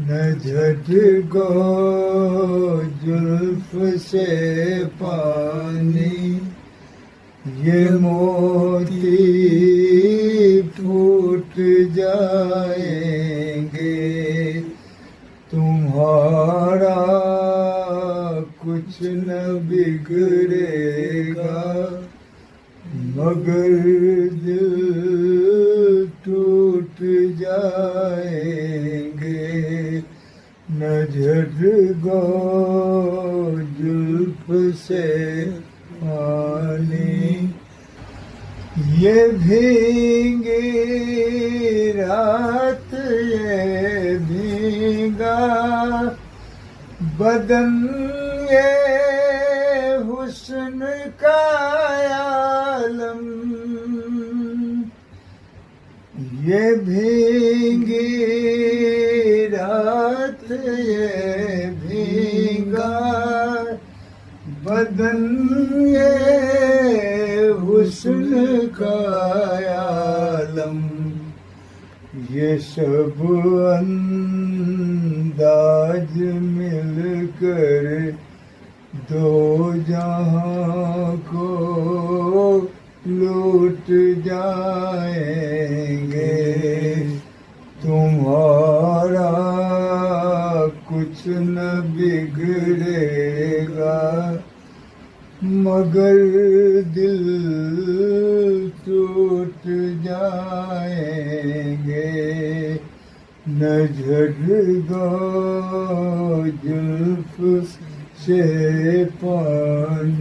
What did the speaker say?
न झटको जुल्फ से पानी, ये मोती फूट जाएंगे। तुम्हारा कुछ न बिगड़ेगा, मगर दिल टूट जाएंगे। न झटको जुल्फ से पानी, ये भीगी रात, ये भीगा बदन, ये हुस्न का आलम। ये भीगी रात, ये भीगा बदन, ये हुस्न का आलम। ये सब अंदाज मिलकर दो जहां को लूट जाएंगे। तुम्हारा कुछ न बिगड़ेगा, मगर दिल टूट जाएंगे। न झटको जुल्फ से पानी।